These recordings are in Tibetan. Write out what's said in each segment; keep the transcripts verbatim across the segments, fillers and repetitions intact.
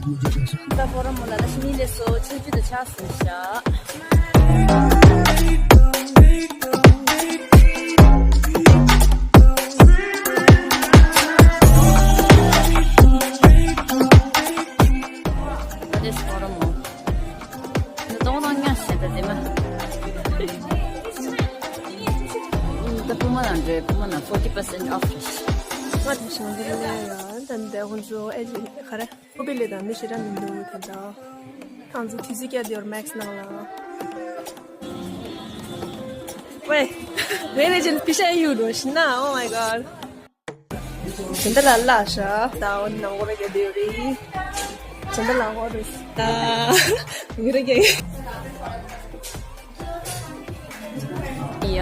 ད་ཕོ་རོ་མོ་ལ་ད་ཤི་མི་ལས་སོ་ཆོས་བརྒྱུད་དུ་ཆགས་སོང་ཤག་ད་ཕོ་རོ་མོ། ད་གཏོང་དང་ཉག་བྱས་ད་དེ་མ། ད་ཕུ་མ་ནང་འདྲེ་ཕུ་མ་ནང་forty percent off རེད། ང་དེ་བཞིན་འདིར་གནས་ཡོད། ད་འདི་ཁོང་ཚོ་ཨེ་ཇེན་ག་རེ་ཨོ་པི་ལེ་དང་མི་ཞེ་དྲག་མི་འདུག་དེ་འདྲ། ཁོང་ཚོ་དུས་ཚོད་བསྐྱལ་དེ་ཡོད་མེག་སི་ནང་ལ། Wait, where is it? Pisha you do shina? Oh my god. ཅན་ད་ལ་ལ་ཤ་ད་འོ་ནང་གོ་ར་གེ་དེ་རེད། ཅན་ད་ལ་གོ་རེ་ད་གོ་ར་གེ། ཡ།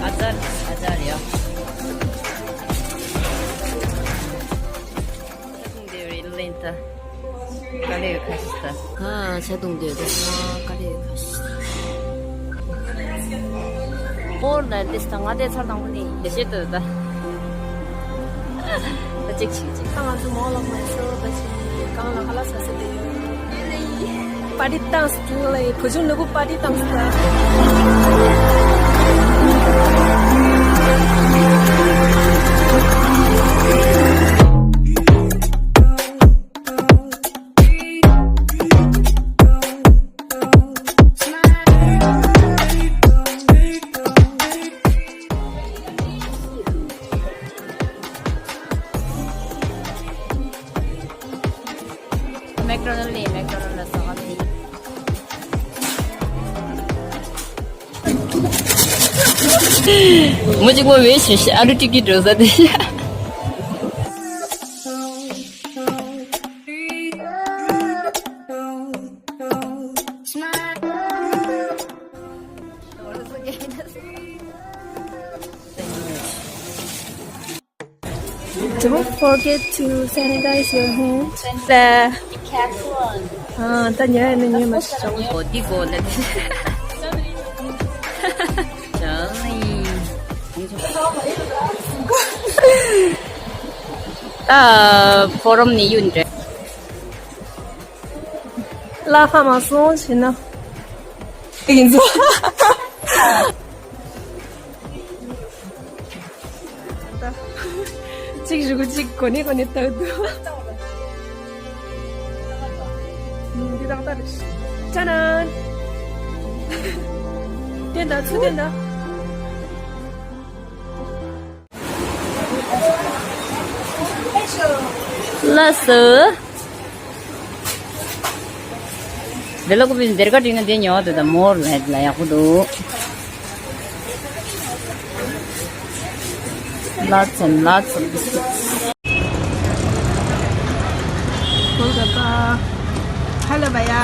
ཨ་ཙར་ཨ་ཙར་ཡ། ཆ་དུང་དེ་རེད་ལེན་ད། དཀའ་ལས་ཁ་ཤས་ད། ཨ་ཆ་དུང་དེ་རེད་དཀའ་ལས་ཁ་ཤས། སྤོར་ལ་ཏིས་ད་ང་དེ་ཚར་དང་པོ་ནི་ལས་བྱེད་དུ་ད། ད་ཅིག་ཅིག་ཅིག་ད་ང་ཚོ་མོ་ལ་མ་ཤོར་ད་ཅིག་གང་ལ་ཁ་ལག་ཟ་ས་དེ་ཡོད། པ་ཏི་བཏང་སྟེ་ལ་བུ་ཆུང་ནུ་གུ་པ་ཏི་བཏང་སྟེ། མེག་ཌོ་ནལ་ནས་མེག་ཌོ་ནལ་ལ་ཟ་བ་དེ། མོ་གཅིག་པོ་མེད་ཞེས་ཨ་རུ་ཏི་ཀི་འགྲོ་ས་དེ། Don't forget to sanitize your hands. ད་ཉལ་ཡ་ནི་ཉལ་མ་ཤི་ཆོག་འོ་འདི་གོ་ལ། ད་ཕོ་རོམ་ནི་ཡུན་རེད། ལ་ཧ་མ་སོང་ཞེ་ན། ཡིན་ཚོ། གཅིག་རུ་གུ་གཅིག་གོ་ནི་གོ་ནི་ལྟ་འདུག་འདི་ཏག་ཏག་རེད། ཅ་ན། བསྟན་ད་ཚུར་བསྟན་ད། ལགས་སོ། འདི་ལ་ཀུ་པི་འདིར་ཀ་ཀྲིང་ན་འདི་ཉོ་དུ་ད་མོར་ལ་ལ་ཡག་པོ་འདུག Lots and lots of biscuits. Golgappa. Hello, bhaiya.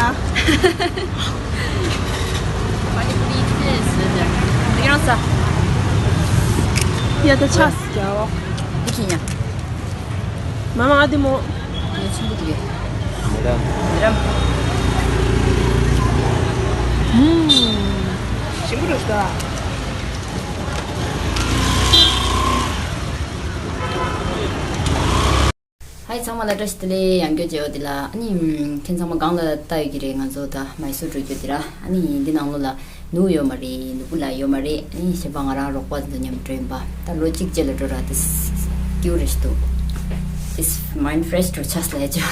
Pani puri is there. You know, sir. Yeah, the chas. Ikinya. Mama, adi mo. Ni chimbu diye. Madam. Madam. Hmm. Chimbu dosta. ཧའི་ཚང་མ་ལ་བཀྲ་ཤིས་བདེ་ལེགས། ཡང་བསྐྱར་མཇལ་བ་འདི་ལ། ཨ་ནི་ཁྱེད་ཚང་མ་སྒང་ལ་ལྟ་ཡོད་ཀྱི་རེད། ང་ཚོ་ད་མའི་སོར་འགྲོ་རྒྱུ་འདི་ར། ཨ་ནི་འདི་ནང་ལོགས་ལ་ནུ་ཡོད་མ་རེད། ནུ་བུ་ལ་ཡོད་མ་རེད། ཨ་ནི་གཞན་པ་ང་རང་རོགས་པ་ཚོ་མཉམ་འགྲོ་ཡིན་པ། ད་ལོ་གཅིག་རྗེས་ལ་འགྲོ་ར། དེ་སྐྱིད་རེ་ཞིག་འདུག་དེ་མའིན་ཌི་ཕི་རེ་ཤི་འགྲོ་ཆགས་ལས་ཅི།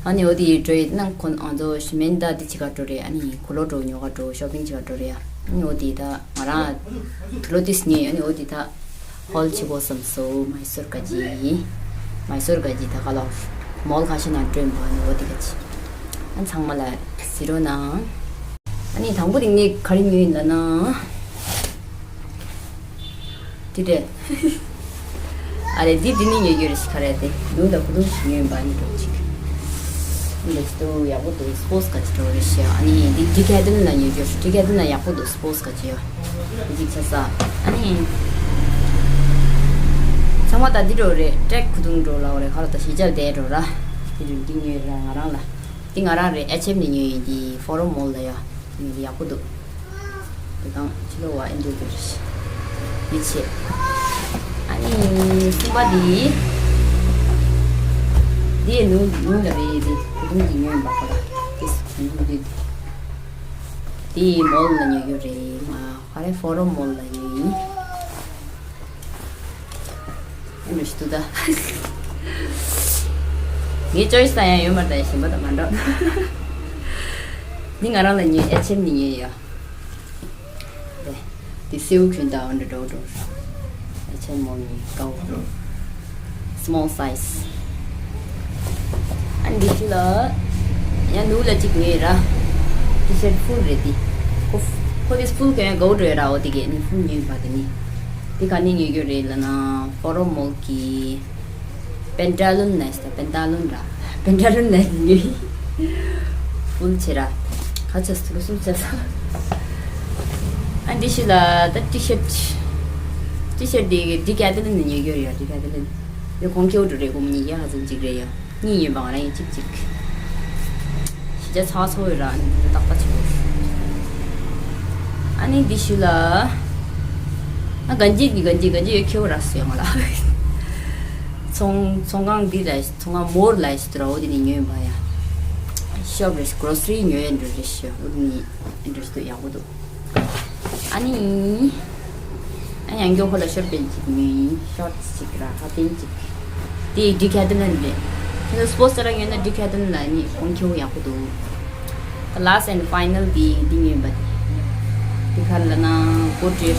ཨ་ནི་འོ་དེ་འགྲོ་ཡི་ན་ཁོ་ང་ཚོ་ཞི་མེན་ད་དེ་ཅི་ག་འགྲོ་རེད། ཨ་ནི་གོ་ལོ་འགྲོ་ཉོ་ག་འགྲོ་ཤོ་པིང་ཅི་ག་འགྲོ་རེད། ཨ་ནི་འོ་དེ་ད་ང་རང་དུ་ལོ་དེ་སྙེ། ཨ་ནི་འོ་དེ་ད། ཧོལ་ཆེ་བོ་བསམ་སོ། མའི་སོར་ག་ཅི། མའི་སོར་ག་ཅི་ད་ག་ལ་མོལ་ཁ་ཤས་ནང་འགྲོ་ཡིན་པ་ནི་འོ་དེ་ག་ཅི། ཨ་ཚང་མ་ལ་གཟིགས་རོགས་གནང་། ཨ་ནི་དང་པོ་དེ་ངས་ག་རེ་ཉོས་ཡིན་ལབ་ན། དེ་རེད། ཨ་རེ་འདི་འདི་ནི་ཉོ་རྒྱུ་རེད་ཤི་ཁ་རེད་དེ། ལུང་དང་བུ་ལུང་ཞིག་ཉོས་ཡིན་པ་ནི་འགྲོ་ཅིག་འདི་འདུག་ཡག་པོ་འདུག་སི་པོར་ཊི་ག་ཅི་འགྲོ་རེད་ཤི། ཨ་ནི་འདི་ཌི་ཀེ་ཐི་ལོན་ལ་ཉོ་རྒྱུ། ཌི་ཀེ་ཐི་ལོན་ལ་ཡག་པོ་འདུག་སི་པོར་ཊི་ག་ཅི་ཡོད། གཅིག་ཆ་ས། ཨ་ནི། ཚང་མ་ད་འདི་འགྲོ་རེད། ཀྲེག་ཁུ་ཐུང་འགྲོ་ལ་འོ་རེད། ཁ་ལོ་ད་ཞི་ཅལ་དེ་འགྲོ་ར། འདི་འགྲོ་འདི་ཉོས་ར་ང་རང་ལ། འདི་ང་རང་རེད། ཨེཆ་ཨེམ་ནས་ཉོས་ཡིན། འདི་ཕོ་རོམ་མོལ་ལ་ཡ། འདི་ཡག་པོ་འདུག་དང་ཕྱི་ལོགས་བ་ཨེ་འདྲ་གི་རེད། མི་ཆེ། ཨ་ནི་གསུམ་པ་འདི། འདི་ནུ་ནུ་ལ་རེད། འདི་བུ་ཐུང་གི་ཉོས་ཡིན་པ་ཁོ་ལ། འདི་བུ་ཐུང་འདི། འདི་མོལ་ལ་ཉོས་ཡོད་རེད། ང་ཧ་རེ་ཧྥོ་རོ་མོལ་ལ་ཉོས་ཡིན། ཨེ་འདྲ་ཞིག་འདུག་ད། ངའི་ཅོའི་སི་ད་ཡང་ཡོད་མ་རེད་ད། གཞན་པ་དང་མ་འདྲ། འདི་ང་རང་ལ་ཉོས། ཨེཆ་ཨེམ་ནས་ཉོས་ཡོད། དེ་དེ་སེའུ་གྱོན་དང་འདྲ་འགྲོ་འགྲོ། ཨེཆ་ཨེམ་མོལ་ནས་ཀའོ། སི་མོལ་སའི་ཛི། ཨ་འདི་ཚོ་ལ། ཡང་ནུ་ལ་གཅིག་ཉོས་ར། ཊི་ཤར་ཊི་ཕུལ་རེད་དེ། ཁོ་ཁོ་དེ་ཕུལ་གྱོན་ཡང་དགའ་བོ་འགྲོ་ཡ་ར། འོ་དེ་གས་ནི་ཕུལ་ཉོས་པ་དེ་ནི། དེ་ག་ནས་ཉོས་རྒྱུ་རེད་ལབ་ན། ཧྥོ་རོ་མོལ་གྱི། པན་ཊ་ལུན་ལ་ཡིན་ད། པན་ཊ་ལུན་ར། པན་ཊ་ལུན་ལ་ཡིན། ཕུལ་བྱེད་ར། ཁ་ཆེ་སུ་སུ་བྱེད་ས། ཨ་འདི་ཞིག་ལ་ད་ཊི་ཤར་ཊི། ཊི་ཤར་ཊི་འདི་ཌི་ཀེ་ཐི་ལན་ནས་ཉོས་རྒྱུ་རེད་ཡ། ཌི་ཀེ་ཐི་ལན། ཡོ་གོང་ཁེའུ་འགྲོ་རེད། གོང་མ་གཉིས་ཀ་ཧ་ཅང་གཅིག་རེད་ཡ། གཉིས་ཡིན་པ་ང་རང་ཡིན་གཅིག་གཅིག་ཤི་ཆ་ཚ་ཚོ་ཡོད་ར། ཨ་ནི་འདི་ཏག་ཏག་ཆེ་བོ། ཨ་ནི་འདི་ཞུ་ལ། ཨ་གན་ཇི་གི་གན་ཇི་གན་ཇི་ཡོད་ཁེའུ་ར་སུ་ཡོང་ལ། ཚོང་ཚོང་ཁང་འདི་ལ་ཚོང་ཁང་མོར་ལ་ཞུ་དུ་ར། འོ་དེ་ནས་ཉོས་ཡིན་པ་ཡ། ཤོབ་རེ་གྷོ་རོ་སི་རི་ཉོས་ཡིན་འགྲོ་རེ་ཞུ། འོ་དེ་ནས་ཨེ་འགྲོ་ཞུ་དུ་ཡག་པོ་འདུག་ཨ་ནི། ཨ་ཡང་མགྱོགས་ཁོ་ལ་ཤོར་པན་གཅིག་ཉོས་ཡིན། ཤོར་ཊི་གཅིག་ར་ཧ་པན་གཅིག་དེ་ཌི་ཁེ་ཐི་ལན་རེད། ཁྱེད་ཚོ་སི་པོར་ཊི་ཙི་ར་ཉོས་ན་ཌི་ཁེ་ཐི་ལན་ལ་ནི་གོང་ཁེའུ་ཡག་པོ་འདུག་ད་ལཱ་སི་ཊི་ཨེན་ཌི་ཕའི་ནལ་དེ་འདི་ཉོས་པ་དེ། དེ་ག་རེ་ལབ་ན་གོ་ཊི།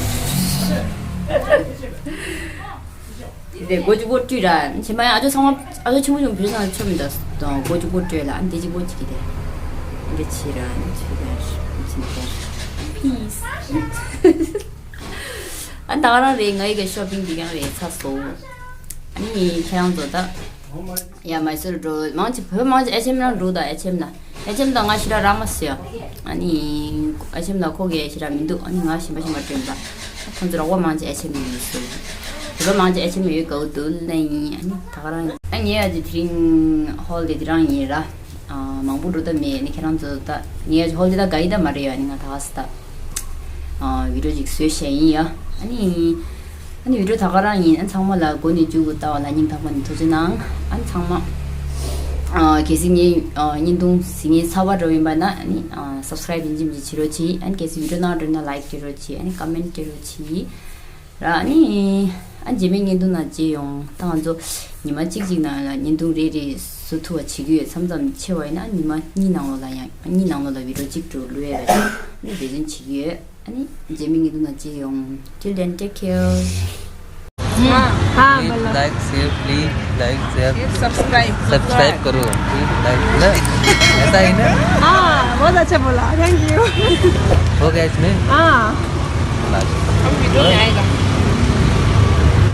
དེ་སྒོ་གཅིག་པོ་སྤྲུལ་ར། ཕྱི་མ་ཡང་ཨ་ཅོ་ཚང་མ་ཨ་ཅོ་ཆུང་ཆུང་བུ་ཚང་ཆོ་མི་འདུག་སྒོ་གཅིག་པོ་སྤྲུལ་ལ་འདི་གཅིག་པོ་གཅིག་གི་དེ། འདི་ཕྱི་ར་ཕྱི་ར་ཕྱི་ར། ཕིས། ཨ་ད་ག་རང་རེད། ང་ཡི་ག་ཤོ་པིང་འདི་གང་རེད་ཚར་སོང་། ཨ་ནི་ཁྱེད་རང་ཚོ་ད། ཡ་མ་སུར་འགྲོ་མང་ཆེ་བོད་མང་ཆེ་ཨེ་ཆེམ་རང་འགྲོ་ད་ཨེ་ཆེམ་ན། ཨེ་ཆེམ་དང་ང་ཞི་ར་རག་མ་སོ་ཡ། ཨ་ནི། ཨེ་ཆེམ་ལ་ཁོ་གི་ཞི་ར་མི་འདུག་ཨ་ནི་ང་ཞི་མ་ཞི་མ་དྲན་པ། ཁོང་ཚོ་རོགས་པ་མང་ཆེ་ཨེ་ཆེམ་ཡིན་སོ། བོད་པ་མང་ཆེ་ཨེ་ཆེམ་ཡོད་དགའ་བོ་འདུག་ལན་ཡིན། ཨ་ནི་ད་ག་རང་ཡིན། ཨ་ངའི་ཨ་ཅེ་དེ་རིང་ཧོལ་དེ་དེ་རང་ཡིན་ར། ཨ་མང་པོ་འགྲོ་ད་མེད། ཨ་ནི་ཁྱེད་རང་ཚོ་ད་ངའི་ཨ་ཅེ་ཧོལ་དེ་ད་ག་ཡི་ད་མ་རེད་ཡ། ཨ་ནི་ང་ད་ག་སི་ད། ཨ་བི་ཌི་ཡོ་ཅིག་བཟོས་བཞག་ཡིན་ཡ། ཨ་ནི། ཨ་ནི་བི་ཌི་ཡོ་ད་ག་རང་ཡིན། ཨ་ཚང་མ་ལ་འགོ་ནས་མཇུག་གི་ལྟ་བ་ལ་སྙིང་ཐག་པ་ནས་ཐུགས་རྗེ་གནང་། ཨ་ཚང་མ། ཨ་གལ་སྲིད་ངའི་ཨ་བརྙན་ཐུང་གཟིགས་མཁན་གསར་པ་འདྲ་བོ་ཡིན་པ་ན་ཨ་ནི་ཨ་སབ་སི་ཀ་རེབ་ཡིན་གཅིག་མིན་གཅིག་བྱེད་རོགས་གྱིས། ཨ་ནི་གལ་སྲིད་བི་ཌི་ཡོ་ནང་འགྲོ་ན་ལའིཀ་སྤྲད་རོགས་གྱིས། ཨ་ནི་ཀོ་མེན་སྤྲད་རོགས་གྱིས། ར་ཨ་ནི། ཨ་རྗེས་མའི་བརྙན་ཐུང་ནང་མཇལ་ཡོང་། ད་ང་ཚོ་ཉི་མ་གཅིག་གཅིག་ནང་ལ་བརྙན་ཐུང་རེ་རེ་བཟོ་ཐུབ་པ་བྱེད་ཀྱི་ཡོད། མཚམས་མཚམས་ཆེ་བ་ཡིན་ན་ཉི་མ་གཉིས་ནང་ལོགས་ལ་ཡང་གཉིས་ནང་ལོགས་ལ་བི་ཌི་ཡོ་གཅིག་འགྲོ་བླུག་ཡས་རེད། ཨ་ནི་དེ་བཞིན་བྱེད་ཀྱི་ཡོད། ཨ་ནི་རྗེས་མའི་བརྙན་ཐུང་ནང་མཇལ་ཡོང་། Till then, take care. हाँ, प्लीज बोलो। Like share, please like share. Subscribe. Subscribe करो। Please like ना। ऐसा ही ना। हाँ, बहुत अच्छा बोला, थैंक यू। हो गया इसमें। हाँ।